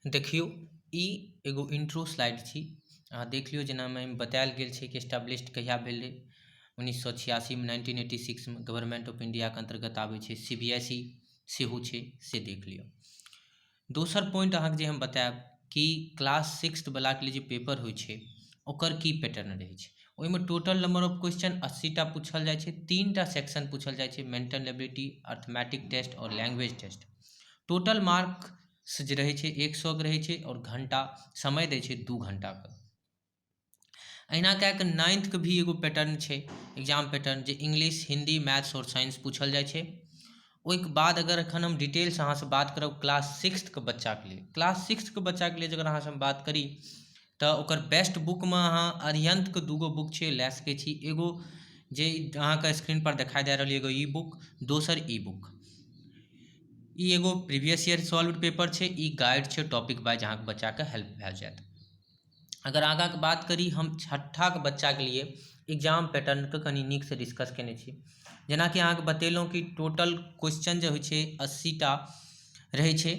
देखियौ, ई एगो intro slide छी। अहाँ देख लियौ, जेनामे एहिमे बतायल गेल छै कि एस्टाब्लिश्ड कहिया भेलै, 1986मे, 1986मे। गवर्नमेंट ऑफ इंडियाके अन्तर्गत आबै छै, सीबीएसई सेहो छै, से देख लियौ। दोसर पॉइंट अहाँके जे हम बतायब कि क्लास सिक्स्थ वलाके लिए जे पेपर होइ छै, ओकर की पैटर्न रहै छै। ओहिमे टोटल नंबर ऑफ क्वेश्चन 80 टा पूछल जाइ छै। तीन टा सेक्शन पूछल जाइ छै, मेंटल एबिलिटी, अर्थमेटिक टेस्ट आओर लैंग्वेज टेस्ट। टोटल मार्क जे रहै छै, 100 के रहै छै आओर घंटा समय दै छै 2 घंटाके। अहिना कए कऽ नाइन्थके भी एगो पैटर्न छै, एग्जाम पैटर्न, जे इंग्लिश, हिंदी, मैथ्स आओर साइंस पूछल जाइ छै। ओहिके बाद अगर एखन हम डिटेल्स अहाँसँ बात करब क्लास सिक्स्थके बच्चाके लिए, क्लास सिक्स्थके बच्चाके लिए अगर अहाँसँ हम बात करी, तऽ ओकर बेस्ट बुकमे अहाँ अरिहन्तके दूगो बुक छै, लए सकै छी। एगो जे अहाँके स्क्रीन पर देखाइ दए रहल, एगो ई बुक, दोसर ई बुक। ई एगो प्रीवियस ईयर सॉल्व पेपर छै, ई गाइड छै टॉपिक वाइज, अहाँके बच्चाके हेल्प भए जायत। अगर आगाँके बात करी हम छठाके बच्चाके लिए एग्जाम पैटर्नके कनि नीकसँ डिस्कस केने छी। जेनाकि अहाँके बतेलहुँ कि टोटल क्वेश्चन जे होइ छै, 80 टा रहै छै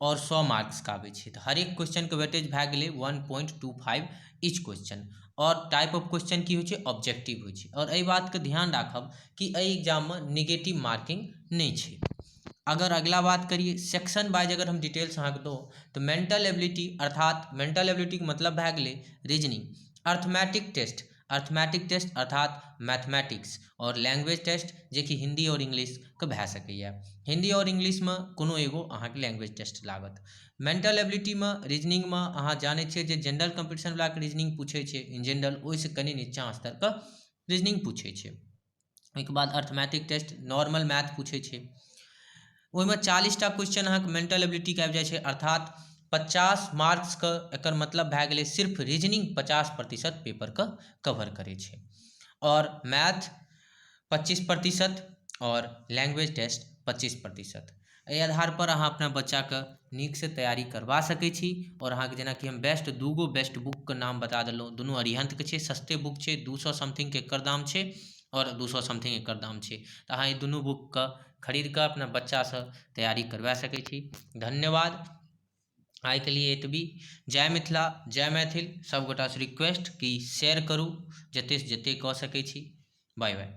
आओर 100 मार्क्सके आबै छै, तऽ हरेक क्वेश्चनके वेटेज भए गेलै 1.25 ईच क्वेश्चन। आओर टाइप ऑफ क्वेश्चन की होइ छै? ऑब्जेक्टिव होइ छै। आओर एहि बातके ध्यान राखब कि एहि एग्जाममे निगेटिव मार्किंग नहि छै। अगर अगिला बात करिए, सेक्शन वाइज अगर हम डिटेल्स अहाँके दौ, तऽ मेंटल एबिलिटी, अर्थात मेंटल एबिलिटीके मतलब भए गेलै reasoning, arithmetic test, arithmetic test अर्थात मैथमेटिक्स आओर लैंग्वेज टेस्ट, जेकि हिंदी आओर इंग्लिशके भए सकैए। हिंदी आओर इंग्लिशमे कोनो एगो अहाँके लैंग्वेज टेस्ट लागत। मेंटल एबिलिटीमे, रीजनिंगमे अहाँ जानै छियै जे जनरल कम्पीटिशनवलाके रीजनिंग पूछै छै, इन जनरल ओहिसँ कनि नीचाँ स्तरके रीजनिंग पूछै छै। ओहिके बाद अर्थमेटिक टेस्ट, नॉर्मल मैथ पूछै छै। ओहिमे 40 टा क्वेश्चन अहाँके मेंटल एबिलिटीके आबि जाइ छै, अर्थात 50 मार्क्सके। एकर मतलब भए गेलै सिर्फ रीजनिंग 50% पेपरके कवर करै छै आओर मैथ 25% आओर लैंग्वेज टेस्ट 25%। एहि आधारपर अहाँ अपना बच्चाके नीकसँ तैयारी करबा सकै छी। आओर अहाँके जेनाकि हम बेस्ट दूगो बेस्ट बुकके नाम बता देलहुँ, दुनू अरिहन्तके छै, सस्ते बुक छै। 200 समथिंगके एकर दाम छै आओर 200 समथिंग एकर दाम छै। तऽ अहाँ ई दुनू बुकके खरीद कऽ अपना बच्चासँ तैयारी करवा सकै छी। धन्यवाद। आइके लिए एतबी। जय मिथिला, जय मैथिल। सभगोटासँ रिक्वेस्ट कि शेयर करू जतेकसँ जतेक कऽ सकै छी। बाय बाय।